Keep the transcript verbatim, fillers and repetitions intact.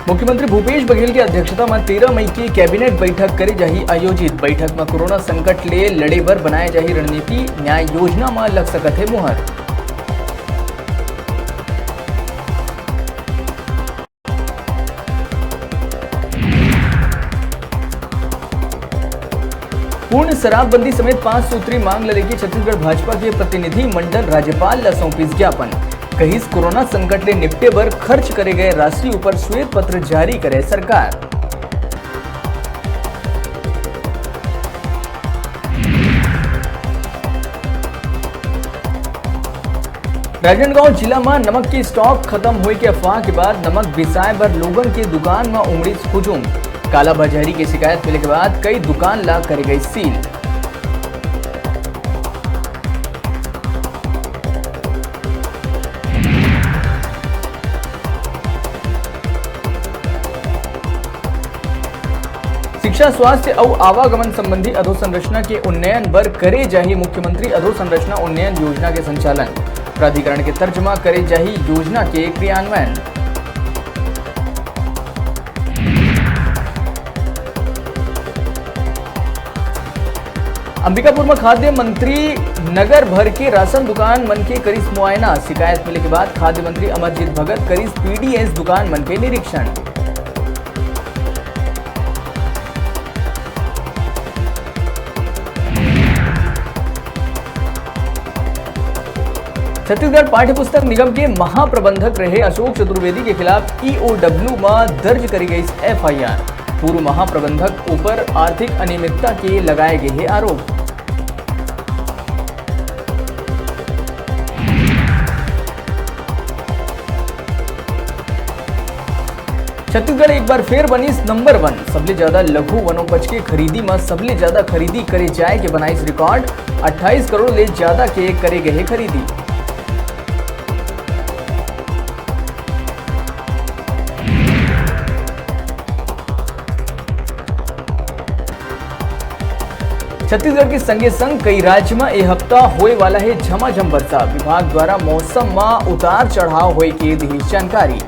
मुख्यमंत्री भूपेश बघेल के अध्यक्षता म तेरह मई के कैबिनेट बैठक करे जाही आयोजित। बैठक म कोरोना संकट ले लड़े बर बनाए जाही रणनीति, न्याय योजना म लग सकत हे मुहर। पूर्ण शराबबंदी समेत पांच सूत्री मांग ल लेके छत्तीसगढ़ भाजपा के प्रतिनिधि मंडल राज्यपाल ल सौंपिस ज्ञापन। कहिस, कोरोना संकट ले निपटे बर खर्च करे गए राशि ऊपर श्वेत पत्र जारी करे सरकार। राजनांदगांव जिला म नमक के स्टॉक खत्म होए के अफवाह के बाद नमक बिसाए बर लोगन के दुकान म उमड़िस हुजूम। कालाबाजारी के शिकायत मिले के बाद कई दुकान ला करे गई सील। शिक्षा, स्वास्थ्य अउ आवागमन संबंधी अधोसंरचना के उन्नयन बर करे जाही मुख्यमंत्री अधोसंरचना उन्नयन योजना के संचालन। प्राधिकरण के तर्ज म करे जाही योजना के क्रियान्वयन। अंबिकापुर म खाद्य मंत्री नगर भर के राशन दुकान मन के करिस मुआयना। शिकायत मिले के बाद खाद्य मंत्री अमरजीत भगत करिस पीडीएस दुकान मन के निरीक्षण। छत्तीसगढ़ पाठ्य पुस्तक निगम के महाप्रबंधक रहे अशोक चतुर्वेदी के खिलाफ ईओडब्ल्यू म दर्ज करी गई एफआईआर। पूर्व महाप्रबंधक ऊपर आर्थिक अनियमितता के लगाए गए हे आरोप। छत्तीसगढ़ एक बार फेर बनिस नंबर वन। सबले ज्यादा लघु वनोपज के खरीदी म सबले ज्यादा खरीदी करे जाए के बनाइस रिकॉर्ड। अट्ठाईस करोड़ ले ज्यादा के करे गए हे खरीदी। छत्तीसगढ़ के संगे संग कई राज्य म ए हफ्ता होए वाला हे झमाझम बरसा। विभाग द्वारा मौसम म उतार चढ़ाव होए के दिही जानकारी।